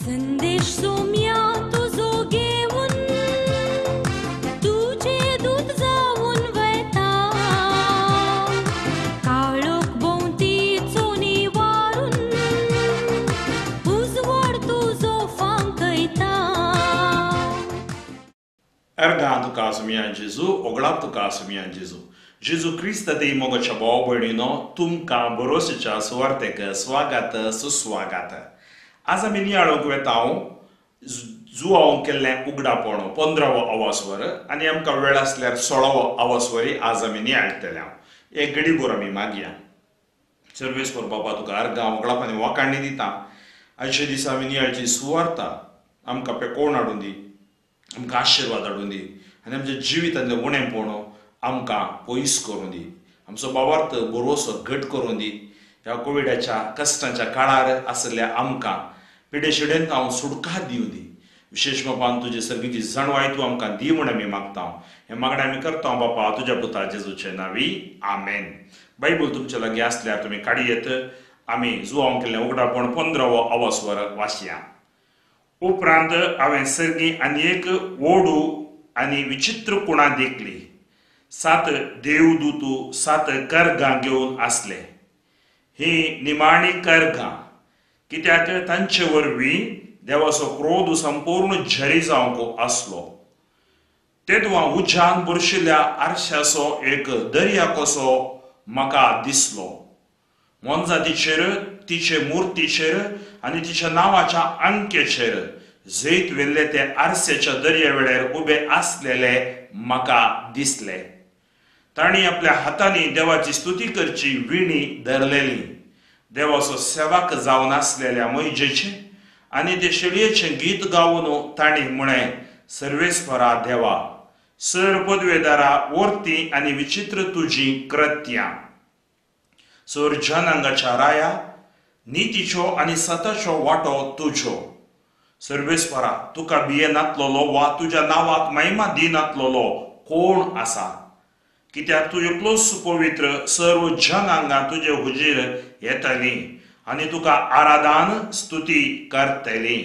संदेश सोम्या तुजो घेवन तुजे दूत जावन वता काळोख भोंवतीचो निवारून उजवाड तुजो फांकयता. अर्गां तुका सुमया जेजू, ओगळाप तुका सुमया जेजू. जेजू क्रिस्त देई मोगाच्या भाव भयणीनो, तुमकां भरोसेच्या सुवार्तेक स्वागत सुस्वागत. आज आमी नियाळूंक वेता जुवांव केल्लें उगडापण 15वो आवासवर आनी आमकां वेळ आसल्यार 16वो आवासवरी आज आमी नियाळटले. एक गडीभर आमी मागया. सर्वेस्पर बाबा, तुका अर्गां वगळाप आनी वाखाणी दिता. आयच्या दिसा आमी नियाळची सुवार्ता आमकां पेकोवन हाडून दी, आमकां आशिर्वाद हाडून दी आनी आमच्या जिवितांतलें उणेपण आमकां पयस करून दी. आमचो बाबार्थ भरोसो घट करून दी. ह्या कोविडाच्या कश्टांच्या काळार आशिल्ल्या आमकां पिडेशिडेन हांव सुटका दिवं दी. विशेश बापान तुजे सर्गीची जाणवाय तूं आमकां दी म्हूण आमी मागता. हें मागणें आमी करता बापा तुज्या पुता जेजूचे नांवी, आमेन. बायबल तुमच्या लागीं आसल्यार तुमी काडयेत. आमी जुवांव केल्लें उगडापण 15वो आवासवर वाचया. उपरांत हांवें सर्गी आनी एक ओडू आनी विचित्र कुणां देखली. 7 देवदूत 7 करगां घेवन आसले. ही निमाणी करगां, कित्याक तांचे वरवीं देवाचो क्रोध संपूर्ण झरी जावंक आसलो. तेदवा उज्यान बुरशिल्ल्या आरशाचो एक दर्या कसो म्हाका दिसलो. मोनजातीचेर, तिचे मुर्तीचेर आनी तिच्या नांवाच्या अंकेचेर जैत व्हेल्ले ते आरसेच्या दर्या वेळार उबे आसलेले म्हाका दिसले. तांणी आपल्या हातांनी देवाची स्तुती करची विणी धरलेली. देवाचो सेवक जावन आसलेल्या मैजेचें आनी ते शेळयेचें गीत गावन तांणी म्हळें, सर्वेस्परा देवा, सर पदवेदारा वर्ती आनी विचित्र तुजी कृत्यां. सर जनांगाच्या राया, नितीचो आनी सताचो वांटो तुजो. सर्वेस्परा, तुका भियेनातलोलो वा तुज्या नांवाक महिमा दिनातलोलो कोण आसा? कित्याक तूं एकलोच पवित्र, सर्व जनांगां तुजे हुजीर येतलीं आनी तुका आराधन स्तुती करतलीं,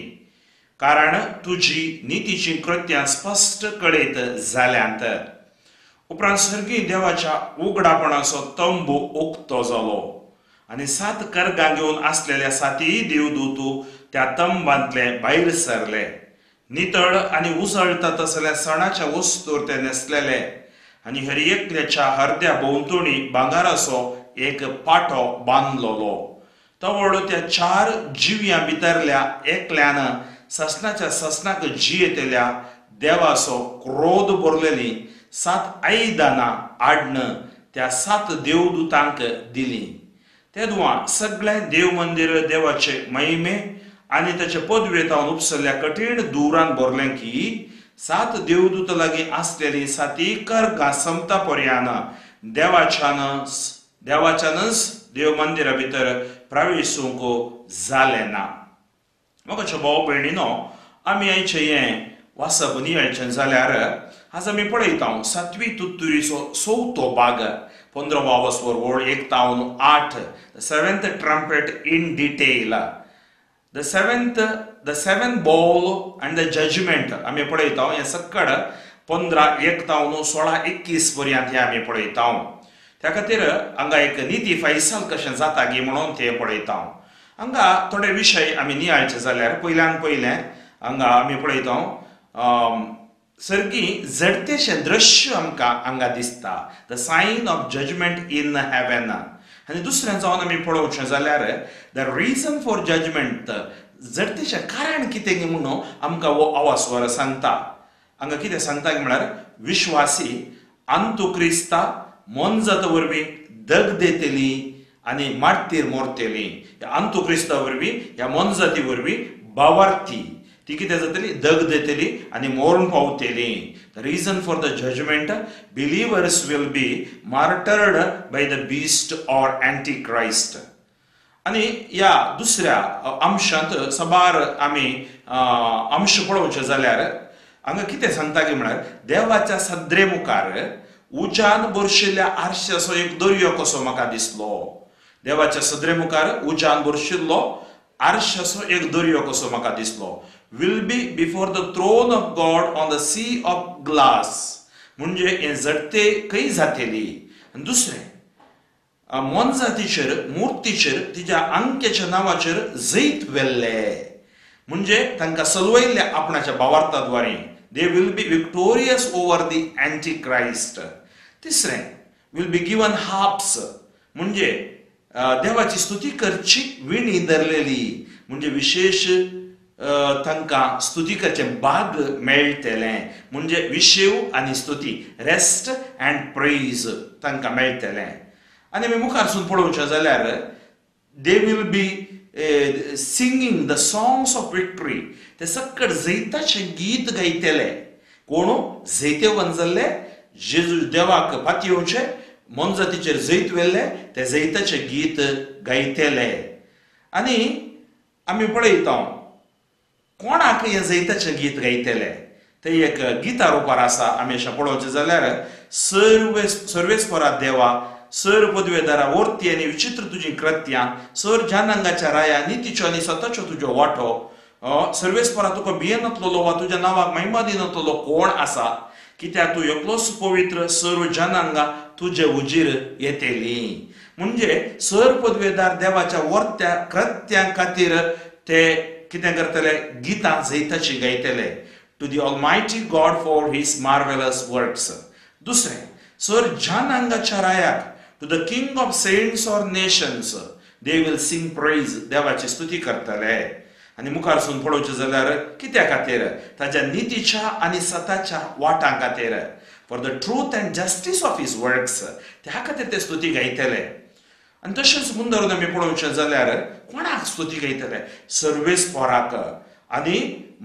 कारण तुजी नितीचीं कृत्यां स्पश्ट कळयत जाल्यांत. उपरांत सर्गी देवाच्या उगडापणाचो तंबू उक्तो जालो आनी 7 करगां घेवन आसलेल्या 7 देवदूत त्या तंबांतले भायर सरले. नितळ आनी उसळटा तसल्या सणाच्या वस्तूर ते न्हेसलेले आनी हर एकल्याच्या हरद्या भोंवतणी भांगराचो एक पाटो बांदलोलो. तवळ त्या 4 जिव्यां भितरल्या एकल्यान ससनाच्या ससनाक जियेतल्या देवाचो क्रोध भरलेली 7 आयदनां आडन त्या 7 देवदूतांक दिली. तेदवा सगळें देव मंदिर देवाचे महिमे आनी ताचे पदवेतावन उपसल्ल्या कठीण दुरान भरलें की 7 देवदूत लागीं आसलेली 7 करगां समता पर्यान देवाच्यानच देव मंदिरा भितर प्रवेशूंक जालें ना. म्हाका भाव भयणीनो, आमी आयचें हें वाचप नियाळचें जाल्यार आज आमी पळयता 7वी तुत्तुरीचो 4थो भाग, 15वो आवासवर ओळ 1 तावन 8, the seventh trumpet in detail, the seven bowl and the judgement आमी पळयता. हें सक्कड 15:1 तावन 16:21 पर्यंत हें आमी पळयता. त्या खातीर हांगा एक निती फैसल कशें जाता गी म्हणून तें पळयता. हांगा थोडे विशय आमी नियाळचे जाल्यार पयल्यान पयलें हांगा आमी पळयता सर्गी जडतेशें दृश्य आमकां हांगा दिसता, the sign of judgement in heaven. आनी दुसरें जावन आमी पळोवचें जाल्यार the reason for judgement, जडतेचें कारण कितें म्हणून आमकां हो आवासवर सांगता. हांगा कितें सांगता म्हळ्यार विश्वासी अंतु क्रिस्ता मोनजात वरवीं दगदेतली आनी मार्तीर मोरतली. अंतु क्रिस्ता वरवीं ह्या मोनजाती वरवीं बावार्थी ती कितें जातली, दग देतली आनी मोरण पावतली. The reason for the judgement, believers will be martyred by the beast or antichrist. आनी ह्या दुसऱ्या अंशांत साबार आमी अंश पळोवचे जाल्यार हांगा कितें सांगता की म्हळ्यार देवाच्या सदरे मुखार उज्यान भरशिल्ल्या आरशाचो एक दर्यो कसो म्हाका दिसलो. देवाच्या सदरे मुखार उज्यान भरशिल्लो आरशाचो एक दर्यो कसो म्हाका दिसलो. Will be before the throne of God on the sea of glass. म्हणजे हें जडते खंय जातेली. आनी दुसरें, मोनजातीचेर मुर्तीचेर तिच्या अंक्याच्या नांवाचेर जैत व्हेल्ले, म्हणजे तांकां सलवयल्ल्या आपणाच्या भावार्थाद्वारे. They will be victorious over the antichrist. तिसरें, will be given harps, म्हणजे देवाची स्तुती करची विणी धरलेली, म्हणजे विशेष तांकां स्तुती करचें भाग मेळटलें, म्हणजे विशेव आनी स्तुती, रेस्ट अँड प्रेज तांकां मेळटलें. आनी आमी मुखारसून पळोवचें जाल्यार they will be singing the songs of victory. ते सकट जैताचें गीत गायतले. कोण जैतेवन जाल्ले, जेजू देवाक पातयेवचे, मोनजातीचेर जैत व्हेल्ले, ते जैताचें गीत गायतले. आनी आमी पळयता कोणाक हें जैताचें गीत गायतले, ते एक गीता रुपार आसा. आमी अशें पळोवचें जाल्यार सर्वेस्परा देवा, सर पदवेदारा वर्ती आनी विचित्र तुजी कृत्यां, सर जनांगाच्या राया नितीच्यो आनी सताच्यो तुज्यो वांटो, सर्वेस्परा तुका भियेनातलेलो वा तुज्या नांवाक महिमा दिनातलेलो कोण आसा, कित्याक तूं एकलोच पवित्र, सर्व जनांगां तुजे उजीर येतली. म्हणजे सर पदवेदार देवाच्या वर्त्या कृत्यां खातीर ते कितें करतले, गितां जैताची गायतले. To the almighty God for his marvellous works. दुसरें, sir जनांगाच्या रायाक, to the king of saints or nations they will sing praise. देवाची स्तुती करतले. आनी मुखारसून पळोवचें जाल्यार कित्या खातीर, ताच्या नितीच्या आनी सताच्या वाटां खातीर, for the truth and justice of his works, त्या खातीर ते स्तुती गायतले. आनी तशेंच मुंदरून आमी पळोवचें जाल्यार कोणाक स्तुती गायतले, सर्वेस्पराक, आनी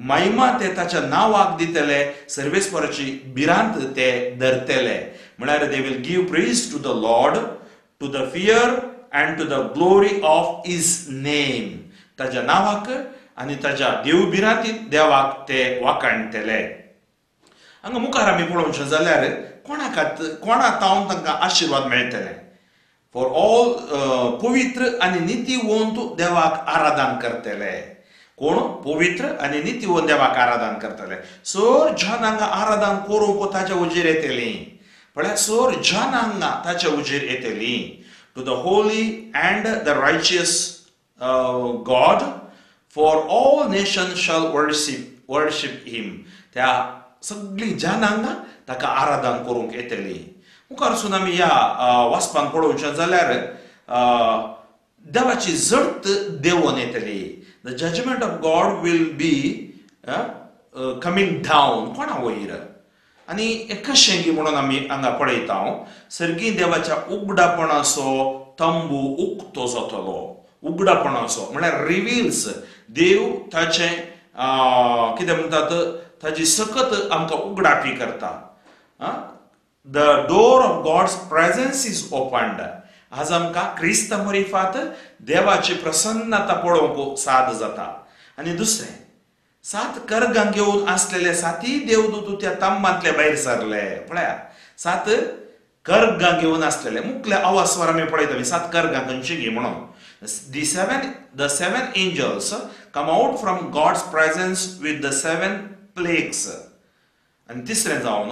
महिमा ते ताच्या नांवाक दितले, सर्वेस्पराची भिरांत ते धरतले. म्हळ्यार they will give praise to the lord, to the fear and to the glory of his name. ताच्या नांवाक आनी ताच्या देव भिरांतीन देवाक ते वाखाणटले. हांगा मुखार आमी पळोवचें जाल्यार कोणा तावन तांकां आशिर्वाद मेळटले, फॉर ऑल पवित्र आनी नितीवंत देवाक आराधन करतले. कोण पवित्र आनी नितीवंत देवाक आराधन करतले. सर जनांगां आराधन करूंक ताच्या उजीर येतली, म्हळ्यार सर जनांगां ताच्या उजीर येतली. To the holy and the righteous God, for all nation shall worship him. त्या सगळीं जनांगां ताका आराधन करूंक येतली. मुखारसून आमी ह्या वाचपान पळोवचें जाल्यार देवाची जडत देंवोन येतली. The judgment of God will be coming down कोणा वयर. आनी कशें की म्हणून आमी हांगा पळयता, सर्गी देवाच्या उगडापणाचो तंबू उक्तो जातलो. उगडापणाचो म्हळ्यार रिवील्स, देव ताचें कितें म्हणटात, ताची सकत आमकां उगडापी करता. The door of God's presence is opened. आज आमकां क्रिस्ता मरिफात देवाची प्रसन्नता पळोवंक साद जाता. आनी दुसरें, सात करगां घेवन आसलेले साती देवदूत त्या तांबांतले भायर सरले. पळया, सात करगां घेवन आसलेले मुखल्या आवाजवर आमी पळयता, सात करगां खंयची गी म्हणून. The seven angels come out from God's presence with the seven plagues. आनी तिसरें जावन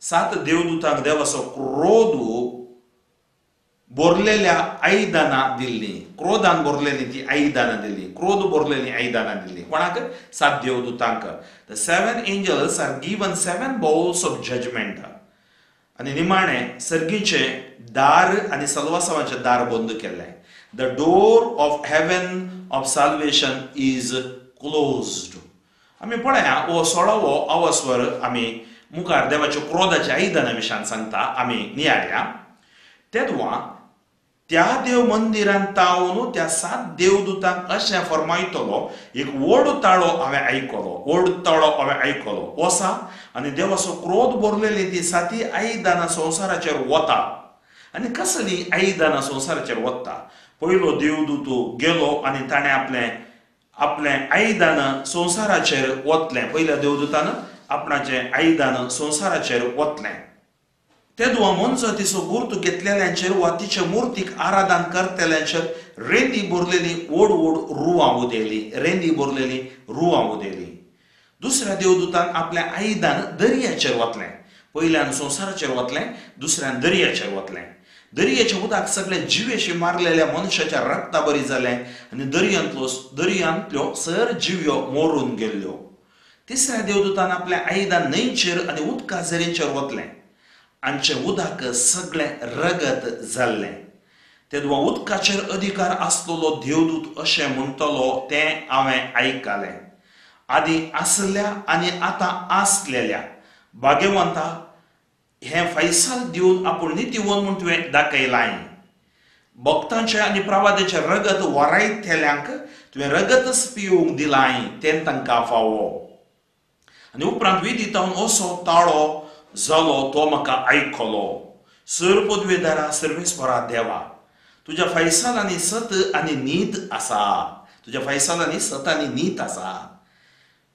सात देवदूतांक देवाचो क्रोध भरलेल्या आयदनां दिल्ली, क्रोधान भरलेली ती आयदनां दिल्ली, क्रोध भरलेली आयदनां दिल्ली कोणाक, सात देवदूतांक. The seven angels are given seven bowls of judgment. आनी निमाणें सर्गीचें दार आनी सलवासावाचें दार बंद केल्लें. The door of heaven of salvation is closed. आमी पळया हो सोळावो अवस्वर आमी मुखार देवाच्या क्रोधाच्या आयदनां विशयान सांगता, आमी नियाळया. तेदवा त्या देव मंदिरांत तावन त्या सात देवदूतांक अशें फर्मायतलो, एक व्हड ताळो हांवें आयकलो, व्हड ताळो हांवें आयकलो वसा, आनी देवाचो क्रोध भरलेली ती साती आयदनां संवसाराचेर वता. आनी कसली आयदनां संवसाराचेर वता? पयलो देवदूत गेलो आनी ताणें आपलें आपलें आयदन संवसाराचेर वतलें. पयल्या देवदूतान आपणाचें आयदन संवसाराचेर वतलें. तेदवा मनजातीचो गुर्त घेतलेल्यांचेर वा तिचे मुर्तीक आराधन करतल्यांचेर रेंदी भरलेली व्हड व्हड रुवां उदेली, रेंदी भरलेली रुवां उदेली. दुसऱ्या देवदूतान आपल्या आयदान दर्याचेर वतलें. पयल्यान संवसाराचेर वतलें, दुसऱ्यान दर्याचेर वतलें. दर्याच्या उदक सगळे जिवेशी मारलेल्या मनशाच्या रक्ता बरी जालें आनी दर्यांतल्यो सर जिव्यो मोरून गेल्ल्यो. तिसऱ्या देवदूतान आपल्या आयदान न्हंयचेर आनी उदका झरींचेर वतलें. आमचें उदक सगळें रगत जाल्लें. तेदवा उदकाचेर अधिकार आसलेलो देवदूत अशें म्हणटलो तें हांवें आयकलें, आदीं आसल्या आनी आतां आसलेल्या भाग्यवंता, हें फैसल दिवन आपूण नितीवंत म्हूण तुवें दाखयलां. भक्तांचें आनी प्रवादाचें रगत वरायतल्यांक तुवें रगतच पिवंक दिलां, तें तांकां फावो. आनी उपरांत विदितावन असो ताळो जालो तो म्हाका आयकलो, सर पदवेदारा सर्वेस्वरा देवा, तुज्या फैसलांनी सत आनी नीत आसा, तुज्या फैसलांनी सत आनी नीत आसा.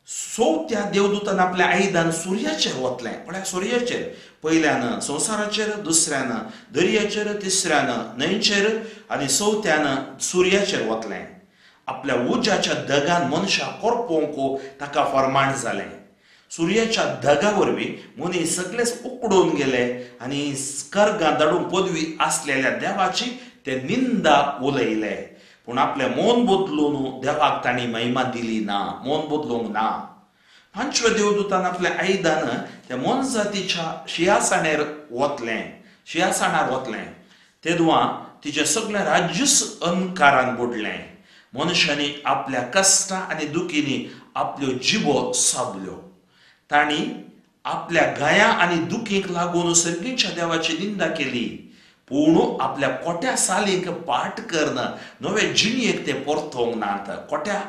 चवथ्या देवदूतान आपल्या आयदान सुर्याचेर वतलें. पळया सुर्याचेर, पयल्यान संवसाराचेर, दुसऱ्यान दर्याचेर, तिसऱ्यान न्हंयचेर आनी चवथ्यान सुर्याचेर वतलें. आपल्या उज्याच्या दगान मनशाक करपोवंक ताका फरमाण जालें. सुर्याच्या दगा वरवीं मनीस सगळेच उकडून गेले आनी कर्गां धाडूंक पदवी आसलेल्या देवाची ते निंदा उलयले. पूण आपलें मन बदलून देवाक तांणी महिमा दिली ना, मन बदलूंक ना. पांचव्या देवदूतान आपल्या आयदान त्या मोनजातीच्या शिंयासणार वतलें, शिंयासणार वतलें. तेदवा तिचें सगळें राज्यूच अंधकारान बुडलें. मनशांनी आपल्या कश्टां आनी दुखींनी आपल्यो जिबो साबल्यो. तांणी आपल्या गाया आनी दुखींक लागून सर्गीच्या देवाची निंदा केली. पूण आपल्या कोट्या सालीक पाठ करून नवे जिणयेक ते परतोवंक नात, कोट्या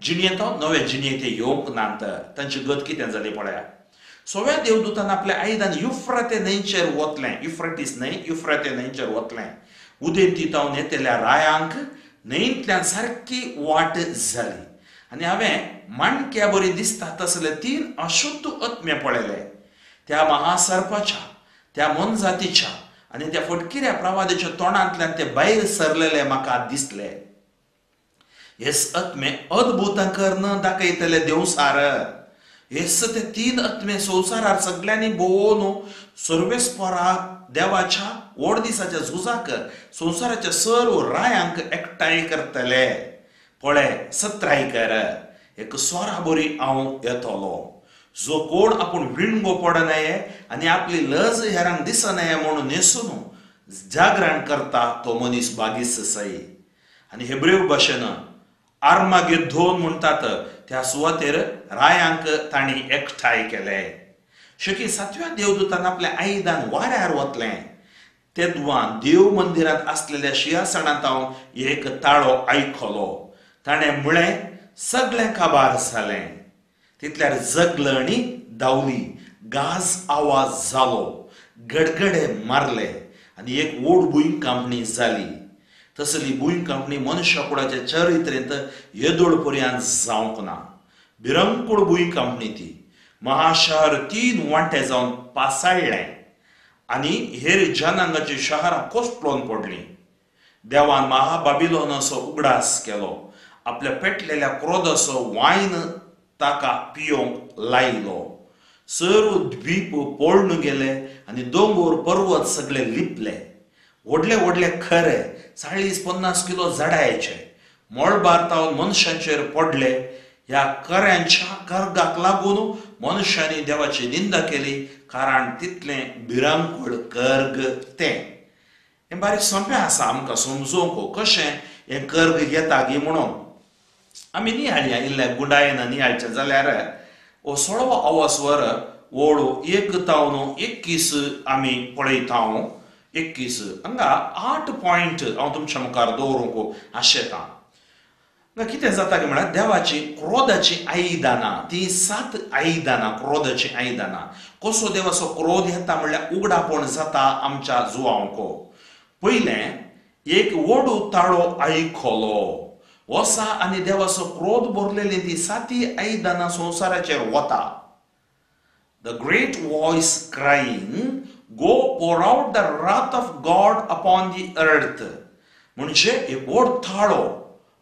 जिणयेंत नवे जिणयेक ते येवंक नात. तांची गत कितें जाली पळया. सव्या देवदूतान आपल्या आयदान युफ्राते न्हंयचेर वतलें, युफ्रेटीस न्हंय, युफ्राते न्हंयचेर वतलें. उदेंती तावन येतल्या रायांक न्हंयंतल्यान सारकी वाट जाली आनी हांवें माणक्या बरी दिसता तसले 3 अशुद्ध आत्मे पळयले. त्या महासर्पाच्या, त्या मोनजातीच्या आनी त्या फटकिऱ्या प्रवादाच्या तोंडांतल्यान ते भायर सरलेले म्हाका दिसले. हेच आत्मे अद्भुतां करून दाखयतले देवसार. हेच ते 3 आत्मे संवसारार सगळ्यांनी भोंवन सर्वेस्परा देवाच्या व्हड दिसाच्या झुजाक संवसाराच्या सर्व रायांक एकठांय करतले. पळय सत्राय कर, एक स्वरा बरी हांव येतलो. जो कोण आपूण विणगो पडनाये आनी आपली लज हेरांक दिसनाये म्हणून न्हेसून जागरण करता तो मनीस बागीस सई. आनी हेब्रेव भाशेन आर्मागेद्धोन म्हणटात त्या सुवातेर रायांक तांणी एकठांय केले. शकी सातव्या देवदूतान आपल्या आयदान वाऱ्यार वतलें. तेदवा देव मंदिरांत आसलेल्या शिंयासणांत हांव एक ताळो आयकलो. ताणें म्हळें, सगळें काबार जालें. तितल्यार जगलणी धांवली, गाज आवाज जालो, गडगडे मारले आनी एक व्हड भुंयकांपणी जाली. तसली भुंयकांपणी मनशाकुळाच्या चरित्रेंत येदोळ पर्यंत जावंक ना. भिरंकूळ भुंयकांपणी ती. महाशहर 3 वांटे जावन पासाळ्ळें आनी हेर जनांगाची शहरां कोसळून पडलीं. देवान महाबाबिलोनाचो उगडास केलो, आपल्या पेटलेल्या क्रोधाचो वायन ताका पियोवंक लायलो. सर्व द्वीप पळून गेले आनी दोंगर पर्वत सगळे लिपले. व्हडले व्हडले खरे 40-50 किलो जडायचे मळबार तावन मनशांचेर पडले. ह्या कऱ्यांच्या कर्गाक लागून मनशांनी देवाची निंदा केली, कारण तितलें भिरांकूळ कर्ग तें. हें बारीक सोंपें आसा आमकां समजोवंक कशें हें कर्ग येता गी म्हणून. आमी नियाळया इल्ल्या गुंडायेन नियाळचें जाल्यार हो 16वो अवस्वर ओळ 1 तावन 21 आमी पळयता. 21 हांगा 8 पॉयंट हांव तुमच्या मुखार दवरूंक आशेतां. कितें जाता की म्हळ्यार देवाची क्रोधाची आयदनां, ती 7 आयदनां, क्रोधाची आयदनां. कसो देवाचो क्रोध येता म्हणल्यार उगडापण जाता आमच्या जुवांक. पयलें एक व्हड ताळो आयकलो, वसा आनी देवाचो क्रोध भरलेली ती 7 आयदनां संवसाराचेर वता. The great voice crying, go pour out the wrath of God upon the earth. म्हणजे एक व्हड थाळो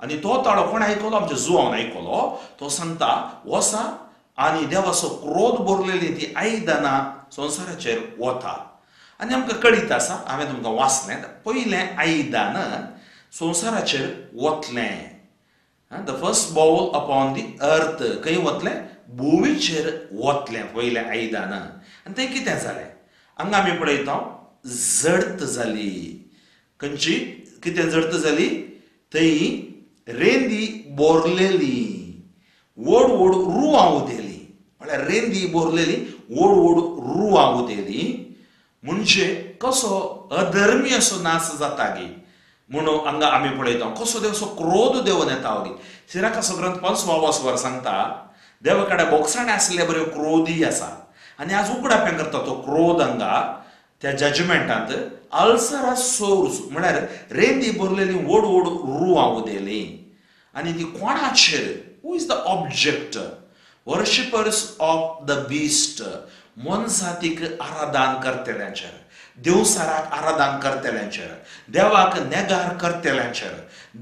आनी तो ताळो कोण आयकलो आमच्या जुवान आयकलो तो सांगता वसा आनी देवाचो क्रोध भरलेली ती आयदनां संवसाराचेर वता आनी आमकां कळीत आसा हांवें तुमकां वाचलें पयलें आयदन संवसाराचेर वतलें. The first bowl upon the earth खंय वतलें भुंयेचेर वतलें पयलें आयदन. आनी तें कितें जालें हांगा आमी पळयता जडत जाली खंयची कितें जडत जाली थंय रेंदी बोरलेली व्हड व्हड रुवां उदेली म्हळ्यार रेंदी बोरलेली व्हड व्हड रुवां उदेली म्हणजे कसो अधर्मी असो नाश जाता गी म्हणून हांगा आमी पळयता कसो देवाचो क्रोध देवन येता गी. सिराकाचो ग्रंथ 5 वर सांगता देवा कडेन बोगसाणे आसले बऱ्यो क्रोधी आसा आनी आज उगडापें करता तो क्रोध हांगा त्या जजमेंटांत अल्सरा सोर्स म्हळ्यार रेंदी भरलेली व्हड व्हड रुवां उदेली आनी ती कोणाचेर who is the object worshippers of the beast मोनजातीक आराधन करतल्यांचेर देवसाराक आराधन करतल्यांचेर देवाक नेगार करतल्यांचेर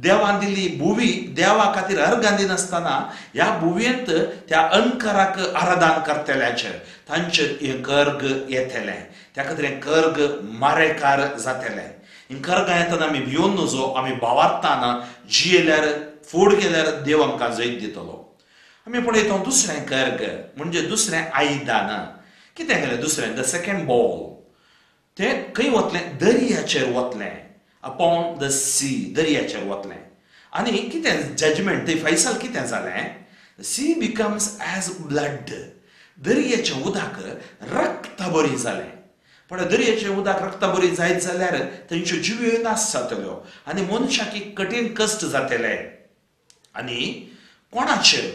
देवान दिली भुवी देवा खातीर अर्गां दिनासतना ह्या भुवयेंत त्या अंकाराक आराधन करतल्यांचेर तांचेर हें कर्ग येतलें त्या खातीर हें कर्ग मारेकार जातलें. हें कर्गां येतना आमी भियोन नजो आमी भावार्थान जियेल्यार फूड केल्यार देव आमकां जैत दितलो. आमी पळयता दुसरें कर्ग म्हणजे दुसरें आयदन कितें केलें दुसरें the second ball तें खंय वतलें दर्याचेर वतलें अपॉन the C दर्याचेर वतलें आनी कितें जजमेंट थंय फैसल कितें जालें सी बिकम्स एज ब्लड दर्याचें उदक रक्ता बरी जालें. पण दर्याचें उदक रक्ता बरी जायत जाल्यार थंयच्यो जिव्यो नाश जातल्यो आनी मनशाक कठीण कश्ट जातले. आनी कोणाचेर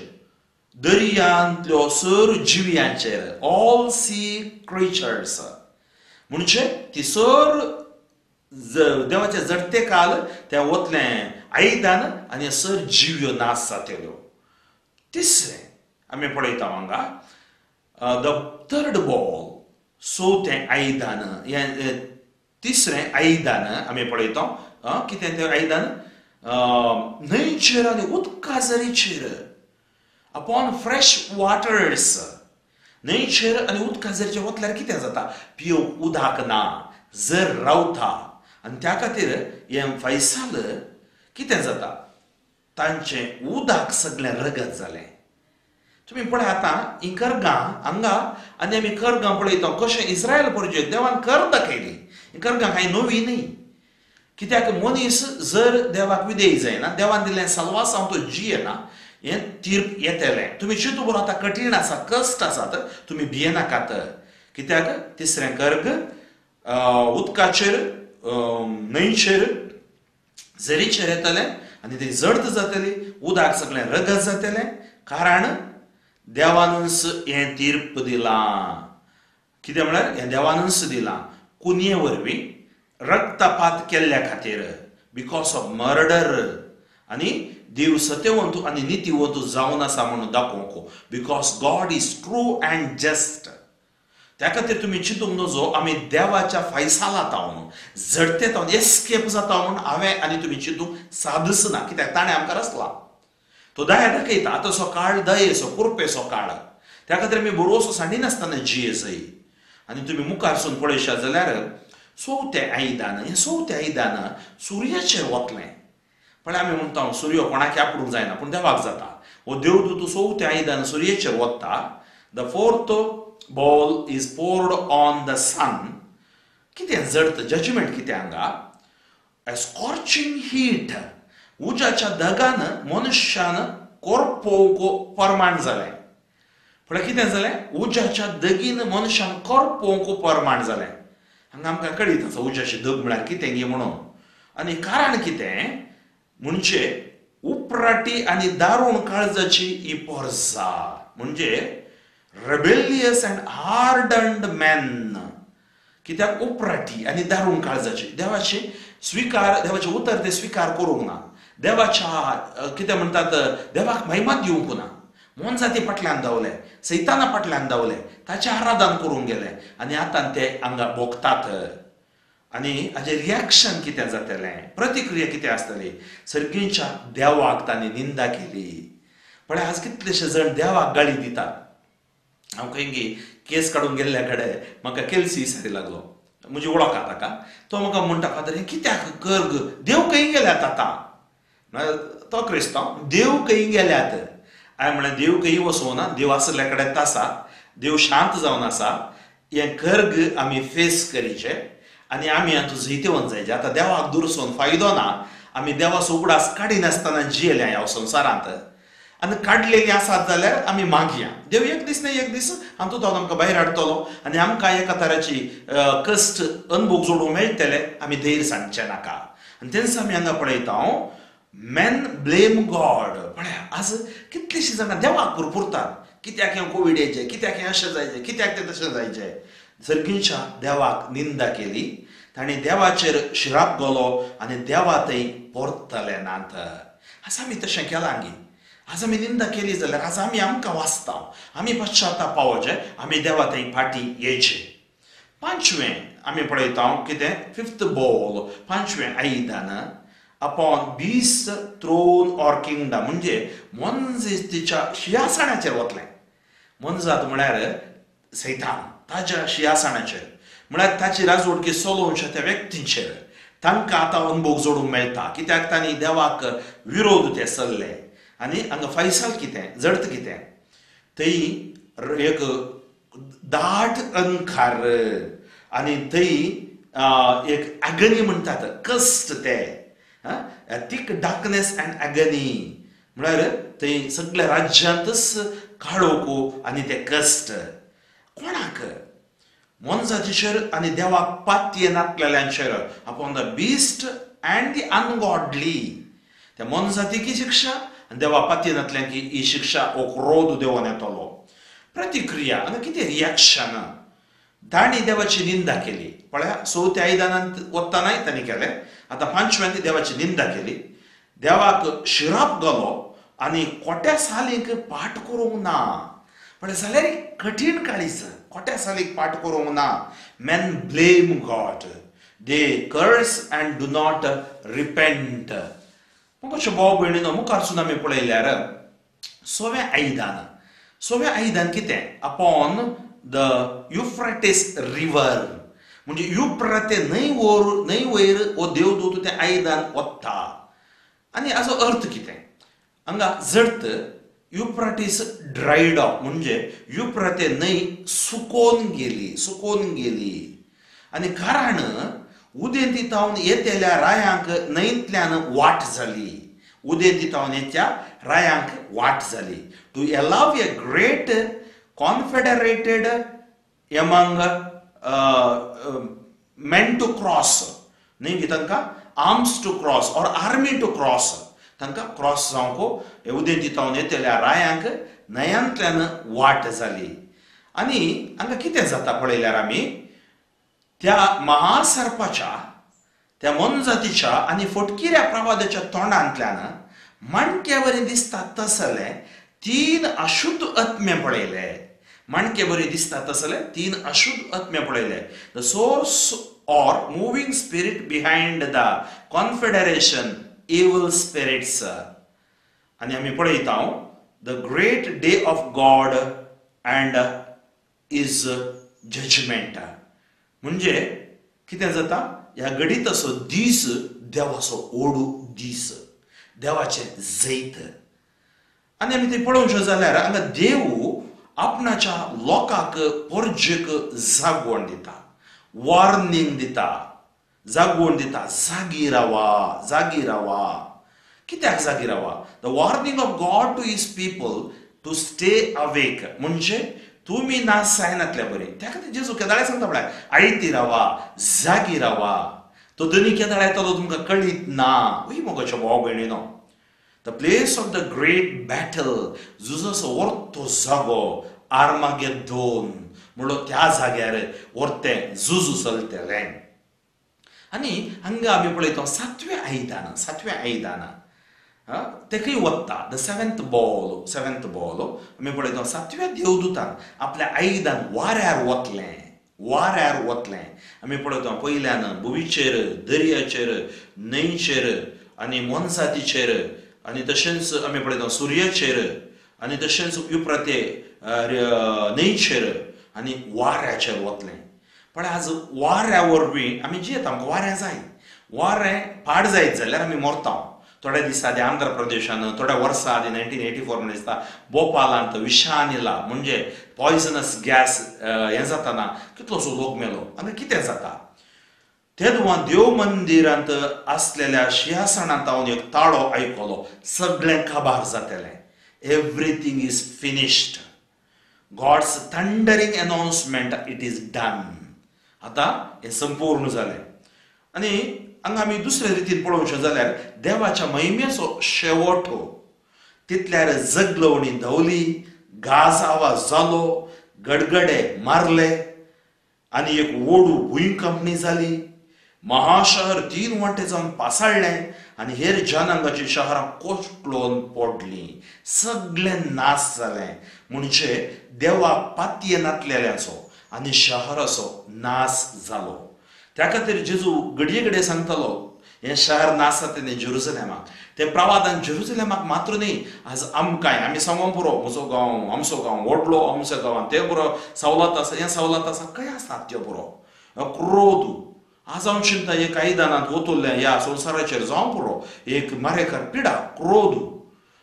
दर्यांतल्यो सर जिव्यांचेर ऑल सी क्रिचर्स म्हणजे ती सर देवाचे जडते काल तें वतलें आयदन आनी सर जिव्यो नाश जातल्यो. तिसरें आमी पळयता हांगा the third ball चवथें आयदन हें तिसरें आयदन आमी पळयता कितें तें आयदन न्हंयचेर आनी उदका झरीचेर अपॉन फ्रेश वॉटर्स न्हंयचेर आनी उदका झरीचेर वतल्यार कितें जाता पिवंक उदक ना जर रावता आनी त्या खातीर हें फैसाल कितें जाता तांचें उदक सगळें रगत जालें. तुमी पळय आतां हीं कर्गां हांगा आनी आमी कर्गां पळयता कशें इस्रायल परजे देवान कर दाखयली हीं कर्गां कांय नवी न्ही कित्याक मनीस जर देवाक विधेय जायना देवान दिल्लें सलवासांव तो जियेना हें तीर्प येतलें. तुमी चिंतू बरो आतां कठीण आसा कश्ट आसात तुमी भियेनाकात कित्याक तिसरें कर्ग उदकाचेर न्हंयचेर झरीचेर येतलें आनी ती जडत जातली उदक सगळें रगत जातलें कारण देवानूच हें तीर्प दिलां. कितें म्हळ्यार हें देवानूच दिलां कुनये वरवीं रक्तपात केल्ल्या खातीर because of murder आनी देव सत्यवंत आनी नितीवंत जावन आसा म्हणून दाखोवंक because God is true and just. त्या खातीर तुमी चिंतूंक नजो आमी देवाच्या फैसालात हांव झडतेत हांव एस्केप जाता म्हूण हांवें आनी तुमी चिंतूंक सादच ना कित्याक ताणें आमकां रचला तो दया दाखयता आतांचो काळ दयेचो कुरपेचो काळ त्या खातीर आमी बरोसो सांडिनासतना जिये जय. आनी तुमी मुखार सून पळयशात जाल्यार चवथें आयदन हें चवथें आयदन सुर्याचेर वतलें. पण आमी म्हणटा सूर्य कोणाक आपडूंक जायना पूण देवाक जाता हो देवदूत चवथें आयदन सुर्याचेर वता. The fourth bowl is poured on the sun. कितें जडत जजमेंट कितें हांगा ए स्कॉर्चिंग हीट उज्याच्या दगान मनशान कोरपोवंक परमाण जालें. फुडें कितें जालें उज्याच्या दगीन मनशान कोरपोवंक परमाण जालें. हांगा आमकां कळीत आसा उज्याची दग म्हळ्यार कितें गी म्हणून आनी कारण कितें म्हणजे उपराटी आनी दारूण काळजाची ही पोरजा म्हणजे रेबेलियस अँड हार्डन्ड मॅन कित्याक उपराटी आनी दारूण काळजाची देवाचे स्विकार देवाचें उतर ते स्विकार करूंक ना देवाच्या कितें म्हणटात देवाक महिमा दिवंक ना मोनजाती फाटल्यान धांवले सैताना फाटल्यान धांवले ताचें आराधन करूंक गेले आनी आतां ते हांगा भोगतात. आनी हाजें रिएक्शन कितें जातलें, प्रतिक्रिया कितें आसतली? सर्गीच्या देवाक तांणी निंदा केली. पळय आज कितलेशे जण देवाक गाळी दितात. हांव खंय गी केस काडूंक गेल्ल्या कडेन म्हाका केल्सी सारी लागलो, म्हजी वळख आहा ताका. तो म्हाका म्हणटा, फादर हें कित्याक कर ग, देव खंय गेल्यात आतां? तो क्रिस्तांव, देव खंय गेल्यात? हांवें म्हणलें देव खंय वचूं ना, देव आसल्या कडेन आसा, देव शांत जावन आसा. हें कर्ग आमी फेस करीचें आनी आमी हातूंत जैतिवंत जायचें. आतां देवाक दुरसोवन फायदो ना, आमी देवाचो उगडास काडिनासतना जियेल्या ह्या संवसारांत आनी काडलेलीं आसात जाल्यार आमी मागया. देव एक दीस न्हय एक दीस हातूंत आमकां भायर हाडटलो आनी आमकां एका तराची कश्ट अनुभव जोडूंक मेळटले, आमी धैर्य सांगचें नाका. आनी तेन्ना आमी हांगा पळयता मॅन ब्लेम गॉड. पळया आज कितलीशीं जाणां देवाक पुरपुरतात, कित्याक हें कोवीड येयचें, कित्याक हें अशें जायचें, कित्याक तें तशें जायचें. सर्गीच्या देवाक निंदा केली, तांणी देवाचेर शिराप घालो आनी देवा थंय परतले नात. आज आमी तशें केलां गी? आज आमी निंदा केली जाल्यार आज आमी आमकां वाचता, आमी पश्चाताप पावोचें, आमी देवा थंय फाटीं येयचें. पांचवें आमी पळयता कितें? फिफ्थ बॉल, पांचवें आयदन अपॉन बीस थ्रोन ऑर किंगडम, म्हणजे मोनजातीच्या शिंयासणाचेर वतलें. मोनजात म्हळ्यार सैतान, ताज्या शिंयासणाचेर, म्हळ्यार ताची राजवटकी चलोवच्या त्या व्यक्तींचेर तांकां आतां अनुभव जोडूंक मेळटा, कित्याक तांणी देवाक विरोध ते चल्ले. आनी हांगा फैसल कितें, जडत कितें, थंय एक दाट अंखार आनी थंय एक अगनी म्हणटात, कश्ट ते थीक डार्कनेस अँड अगनी, म्हळ्यार थंय सगळ्या राज्यांतच काळोख आनी ते कश्ट. कोणाक? मोनजातीचेर आनी देवाक पातये नातलेल्यांचेर, upon the beast and the ungodly. त्या मोनजातीकी शिक्षा आनी देवाक पातये नातल्यांकी ही शिक्षा हो क्रोध देवोन येतलो. प्रतिक्रिया आनी कितें रिएक्शन? तांणी देवाची निंदा केली. पळया चवथ्या आयदनांत वतनाय तांणी केलें, आतां पांचव्यांत देवाची निंदा केली, देवाक शिराप घालो आनी कोट्या सालीक पाठ करूंक ना. पळय जाल्यार कठीण काळीज, कोट्या सालीक पाठ करूंक ना. Men blame God, they curse and do not repent. कशें भाव भयणीनो, मुखारसून आमी पळयल्यार सव्वें आयदन, सव्वें आयदन कितें? अपॉन the Euphrates river, म्हणजे युफ्राते न्हंय न्हंय वयर हो देवदूत तें आयदन वता. आनी हाजो अर्थ कितें? हांगा जर्त युफ्राटीस ड्रायड अप, म्हणजे युफ्राते न्हंय सुकोवन गेली, सुकोवन गेली. आनी कारण उदेंती तावन येतेल्या रायांक न्हंयतल्यान वाट जाली, उदेंती तावन येत्या रायांक वाट जाली. To allow a great confederated among men to cross, न्ही की तांकां arms to cross or army to cross, तांकां क्रॉस जावंक उदेंती तावन येतल्या रायांक न्हंयांतल्यान वाट जाली. आनी हांगा कितें जाता पळयल्यार आमी त्या महासर्पाच्या, त्या मोनजातीच्या आनी फटकिऱ्या प्रवादाच्या तोंडांतल्यान माणक्या बरें दिसता तसले तीन अशुद्ध आत्मे पळयले. माणके बरें दिसता तसले तीन अशुद्ध आत्मे पळयले. The source or moving spirit behind the confederation evil spirits. आनी आमी पळयता the great day of God and his judgement, म्हणजे कितें जाता? ह्या घडीत असो दीस देवाचो ओडू दीस, देवाचें जैत. आनी आमी तें पळोवचें जाल्यार हांगा देव आपणाच्या लोकांक परजेक जागवण दिता, वॉर्निंग दिता, जागवण दिता, जागी रावा, जागी रावा. कित्याक जागी रावा? The warning of God to his people to stay awake, म्हणजे तुमी नाश जायनातल्या बरें. त्या खातीर जेजू केदाळे सांगता पळय, आयती रावा, जागी रावा. तो धनी केदाळे येतलो तुमकां कळीत ना. वय मोगाचो भाव भयणीनो, the place of the great battle, झुजाचो वर्तो जागो आर्मागेद्दोन म्हणलो त्या जाग्यार वर्तें झुजू चलतलें. आनी हांगा आमी पळयता सातवें आयदन, सातवें आयदन तेकय वता, the seventh ball, seventh ball आमी पळयता सातव्या देवदूतान आपल्या आयदन वाऱ्यार वतलें, वाऱ्यार वतलें. आमी पळयता पयल्यान भुंयचेर, दर्याचेर, न्हंयचेर आनी मोनजातीचेर आनी तशेंच आमी पळयता सुर्याचेर आनी तशेंच उपरांत न्हंयचेर आनी वाऱ्याचेर वतलें. पण आज वाऱ्या वरवीं आमी जियेता, आमकां वारें जाय. वारें पाड जायत जाल्यार आमी मरता. थोड्या दिसां आदी आंध्र प्रदेशान, थोड्या वर्सां आदी 1984 म्हणून दिसता भोपालांत विशानिला म्हणजे पॉयजनस गॅस हें जाताना कितलोसो लोक मेलो. हांगा कितें जाता, तेदवा देव मंदिरांत आसलेल्या शिंयासणांत हांव एक ताळो आयकलो, सगळें काबार जातलें. Everything is finished. God's thundering announcement, it is done. आतां हें संपूर्ण जालें. आनी हांगा आमी दुसरे रितीन पळोवचें जाल्यार देवाच्या महिमेचो शेवट हो. तितल्यार जगलवणी धांवली, गाज आवाज जालो, गडगडे मारले आनी एक व्हडू भुंयकंपणी जाली. महाशहर 3 वांटे जावन पासाळ्ळें आनी हेर जनांगाची शहरां कोसळून पडलीं. सगळें नाश जालें. म्हणजे देवाक पातये नातलेल्यांचो आनी शहराचो नाश जालो. त्या खातीर जेजू घडये घडये सांगतालो हें शहर नाश जाता जेरुजलेमाक. ते प्रवादान जेरुजलेमाक मात्र न्ही, आज आमकांय आमी सांगोंक पुरो, म्हजो गांव, आमचो गांव व्हडलो, आमच्या गांवांत तें पुरो सवलत आसा, हें सवलत आसा, खंय आसतात त्यो पुरो क्रोध. आज हांव चिंता एक आयदनांत वतुल्लें ह्या संवसाराचेर जावं पुरो एक मारेकार पिडा क्रोध.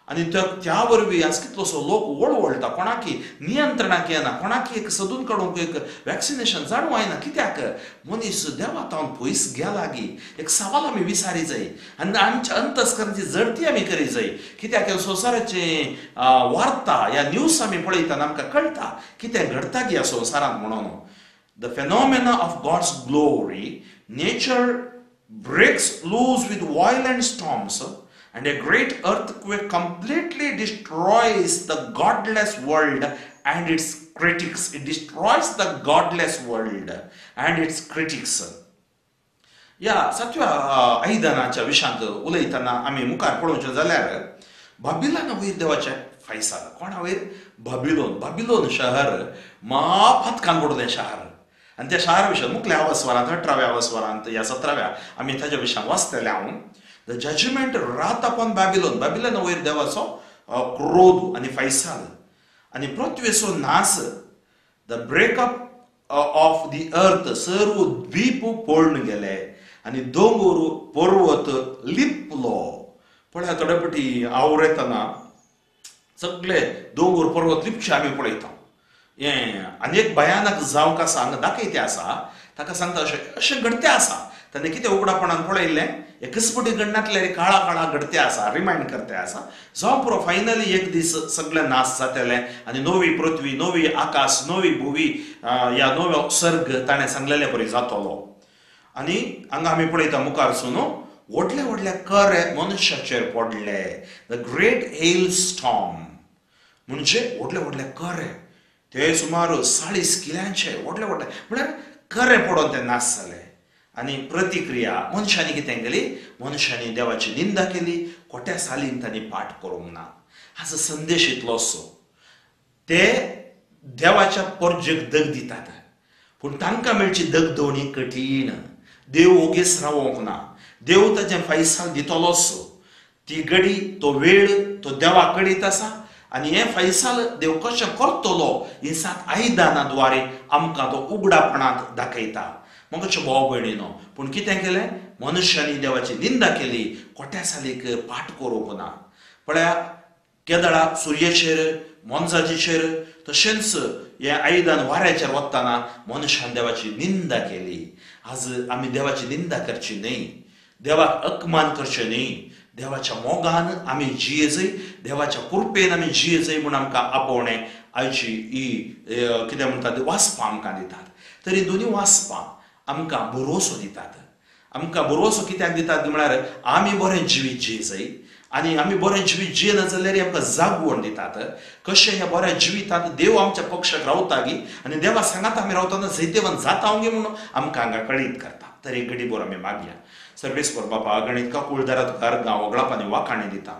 आनी त्या वरवीं आज कितलोसो लोक वळवळटा, कोणाकी नियंत्रणाक येना, कोणाकी एक सोदून काडूंक एक वॅक्सिनेशन जाणू येना. कित्याक मनीस देवा तावन पयस गेला गी एक सवाल आमी विचारी जाय आनी आमच्या अंतस्करणाची जडती आमी करी जाय. कित्याक संवसाराचे वार्ता ह्या न्यूज आमी पळयतना आमकां कळटा कितें घडटा गी ह्या संवसारांत म्हणून. The phenomena of God's glory, nature breaks loose with violent storms and a great earthquake completely destroys the godless world and its critics. It destroys the godless world and its critics. ह्या सातव्या आयदनाच्या विशांत उलयतना आमी मुखार पळोवचें जाल्यार बाबिलाना वयर देवाचें फैसाल. कोणा वयर? बाबिलोन. बाबिलोन शहर म्हापातकान पडलें शहर. आनी त्या शहरा विशय मुखल्या अवस्वरांत 18व्या अवस्वरांत या 17व्या आमी ताज्या विशयान वाचतले हांव. The judgment wrath upon Babylon. Babylon वयर देवाचो क्रोध आनी फैसाल आनी पृथ्वेचो नाश. The breakup of the earth, सर्व द्वीप पळून गेले आनी दोंगर पर्वत लिपलो. पळया थोडे पटी आवरेतना सगळे दोंगर पर्वत लिपचे आमी पळयता. हें आनी एक भयानक जावंक आसा हांगा दाखयते आसा, ताका सांगता अशें अशें घडते आसा. ताणें कितें उगडापणान पळयल्लें एकच पटी घडनातलें काळा काळा घडते आसा, रिमायंड करते आसा. जावं पुरो फायनली एक दीस सगळें नाश जातलें आनी नवी पृथ्वी, नवी आकाश, नवी भुवी ह्या नव्यो सर्ग ताणें सांगलेले परी जातलो. आनी हांगा आमी पळयता मुखार सून व्हडले व्हडले करे मनशाचेर पडले. The great हेल स्टॉर्म म्हणजे व्हडले व्हडले करे, ते सुमार 40 किल्यांचे व्हडले व्हडले म्हळ्यार करे पडोन ते नाश जाले. आनी प्रतिक्रिया मनशांनी कितें केली, मनशांनी देवाची निंदा केली, खोट्या सालीन तांणी पाठ करूंक ना. हाचो संदेश इतलोसो, ते देवाच्या परजेक दग दितात पूण तांकां मेळची दगदवणी कठीण. देव ओगीच रावोंक ना, देव ताजें फैसाल दितलोच. ती घडी, तो वेळ तो देवा कडीत आसा आनी हें फैसाल देव कशें करतलो ही 7 आयदनां द्वारे आमकां तो उगडापणांत दाखयता. मगचे भाव भयणीनो, पूण कितें केलें मनुष्यांनी देवाची निंदा केली, खोट्या सालीक पाठ करूंक ना. पळया केदळा सुर्याचेर, मोनजातीचेर तशेंच हें आयदन वाऱ्याचेर वतना मनशान देवाची निंदा केली. आज आमी देवाची निंदा करची न्हय, देवाक अपमान करचें न्हय. देवाच्या मोगान आमी जियेजय, देवाच्या कृपेन आमी जियेजय म्हूण आमकां आपोवणें आयची ही कितें म्हणटा ती वाचपां आमकां दितात. तरी दोनी वाचपां आमकां भरोसो दितात. आमकां भरोसो कित्याक दितात म्हळ्यार आमी बरें जिवीत जियेजय आनी आमी बरें जिवीत जियेना जाल्यार आमकां जागवण दितात. कशें ह्या बऱ्या जिवितांत देव आमच्या पक्षाक रावता गी आनी देवा सांगात आमी रावतना जैतेवन जाता गे म्हणून आमकां हांगा कळीत करता. तर एक घडी बरो आमी मागया. सर्वेस्पर बापा, गणित काकुळदारा तुका अर्गां वगळाप आनी वाखाणी दिता.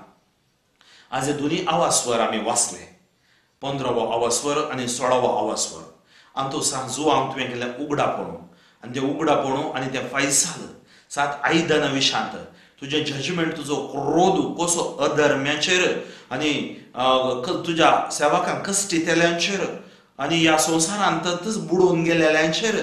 आज हे दोनी आवाज स्वर आमी वाचले, 15वो आवाज स्वर आनी 16वो आवाज स्वर. आनी तो सांग जुवांक तुवें केलें उगडापणू आनी तें उगडापणू आनी तें फैसाल सात आयदनां विशांत तुजें जजमेंट तुजो क्रोध कसो अधर्म्याचेर आनी तुज्या सेवकांक कश्टितेल्यांचेर आनी ह्या संवसारांतच बुडोवन गेलेल्यांचेर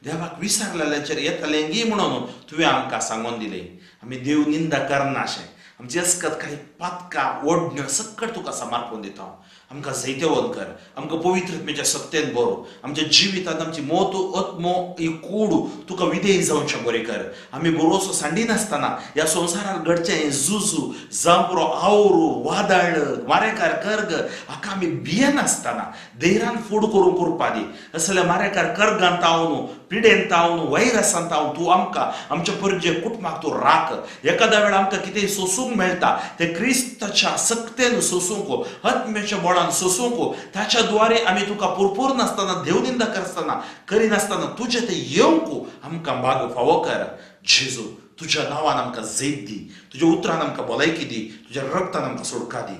देवाक विसरलेल्यांचेर येतलें गी म्हणून तुवें आमकां सांगून दिलें. आमी देव निंदा करनाशें आमची अस्कत काही पातकां ओडण्यो सक्कट तुका समर्पण दिता. आमकां जैतेवंत कर, आमकां पवित्रत्मेच्या सत्तेन बरो, आमच्या जिवितांत आमची मोत आत्मो ही कूड तुका विधेय जावचें बरें कर. आमी बरोसो सांडिनासतना ह्या संवसारार घडचें हें जुजू जांबरो आवरू वादळ मारेकार कर्ग हाका आमी भियेनासतना धैर्यान फूड करूंक उरपा दी. असल्या मारेकार कर्गान तावन पिडेन तावन वैरसान तावन तूं आमकां आमच्या परजे कुटुंबाक तूं राख. एखाद्या वेळार आमकां कितेंय सोसूंक मेळटा तें क्रिस्ताच्या सक्तेन सोसूंक आत्म्याच्या बळान सोसूंक ताच्या द्वारे आमी तुका पुरपूर नासतना देवनिंदा करतना करिनासतना तुजें तें येवंक आमकां भाग फावो कर. जेजू तुज्या नांवान आमकां जैत दी, तुज्या उतरान आमकां भलायकी दी, तुज्या रक्तान आमकां सोडका दी.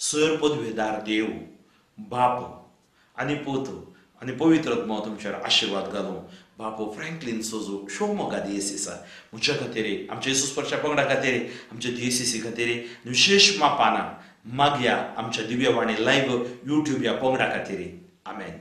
सर पदवेदार देव बाप आनी पूत आनी पवित्र आत्मो तुमचेर आशिर्वाद घालूं. बापू फ्रँकलीन सोजू शिवमोगा दियेसीसा म्हज्या खातीर, आमच्या जेजूस्पर्शा पंगडा खातीर, आमच्या दियेसीसी खातीर, विशेश मापान मागया आमच्या दिव्यवाणी लायव्ह यूट्यूब ह्या पंगडा खातीर. आमेन.